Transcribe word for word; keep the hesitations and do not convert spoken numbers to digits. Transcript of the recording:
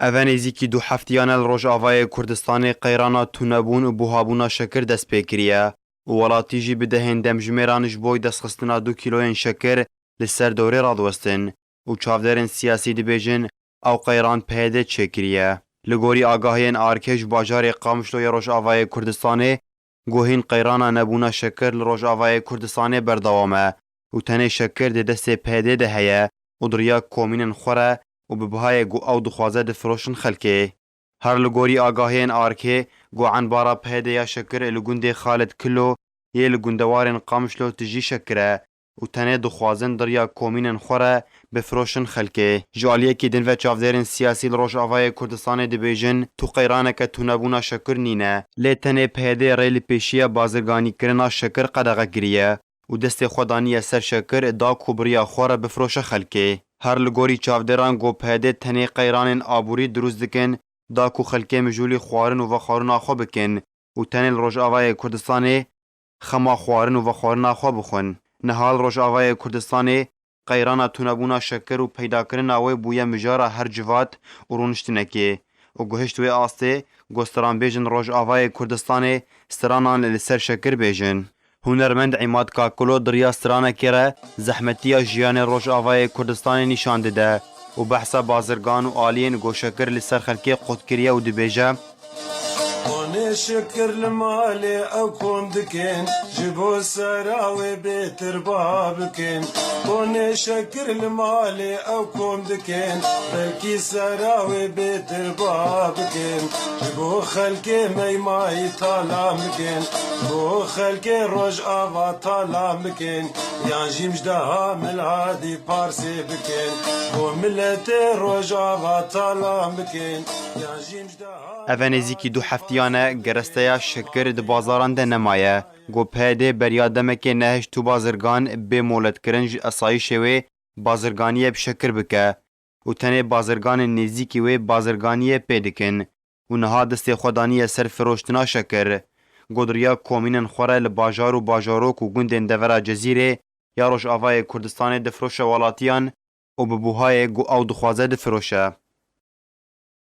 Eve nêzîkî du heftiyan e li Rojavayê Kurdistanê qeyrana tunebûn û buhabûna şekir dest pê kiriye û welatî jî bi dehên demjimêran ji bo destxistina du kîloyên şekir li ser dorê radiwestin û çavdêrên siyasî dibêjin ew qeyran P Y D çêkiriye. Li gorî agahiyên arkê ji bajarê Qamişlo ya Rojavayê Kurdistanê, ku hîn qeyrana nebûna şekir li Rojavayê Kurdistanê berdewam e û tenê şekir di destê P Y D de heye û di riya komînên xwe re û bi bihayê ku ew dixwaze difiroşin xelkê. Her li gorî agahiyên arkê, ku enbara P Y D ya şekir li gundê Xalid Kilo yê li gundewarên Qamişlo tijî şekir e û tenê dixwazin di riya komînên xwe re bifiroşin xelkê. Ji aliyekî din ve çavdêrên siyasî li Rojavayê Kurdistanê dibêjin tu qeyraneke tunebûna şekir nîne, lê tenê P Y D rê li pêşiya bazirganîkirina şekir qedexe kiriye û destê xwe daniye ser şekir da ku bi riya xwe re bifiroşe xelkê. Her li gorî çavdêran ku P Y D tenê qeyranên aborî dirust dikin, da ku xelkê mijûlî xwarin û vexwarina xwe bikin û tenê li Rojavayê Kurdistanê xema xwarin û vexwarina xwe bixwin. Niha li Rojavayê Kurdistanê qeyrana tunebûna şekir û peydakirina wê bûye mijara her civat û rûniştinekê û guhişt wê astê ku stranbêjên Rojavayê Kurdistanê stranan li ser şekir bêjin. Hunermend Îmad Kakilo di riya stranekê re zehmetiya jiyanê Rojavayê Kurdistanê nîşan dide û behsa bazirgan û aliyên ku şekir li ser xelkê qut kiriye û dibêje: Konê şekir li malê ew kom dikin, ji bo sera wê bêtir biha bikin. Konê şekir li malê ew kom dikin, belkî sera wê bêtir biha bikin. Ji bo xelkê meymayî talan bikin, bo xelkê Rojava talan bikin, yan jî mijdeha Milhadî Parsê bikin, bo miletê Rojava talan bikin, yan jî mijdeha. Eve nêzîkî du heftiyan e geresteya şekir di bazaran de nemaye. Ku P Y D beriya demekê nehişt tu bazirgan bê moletkirin ji esayîşê wê bazirganiyê bi şekir bike û tenê bazirganên nêzîkî wê bazirganiyê pê dikin û niha destê xwe daniye ser firoştina şekir. Ku di riya komînên xwe re li bajar û bajarok û gundên devera Cezîrê ya Rojavayê Kurdistanê difiroşe welatiyan û bi buhayê ku ew dixwaze difiroşe.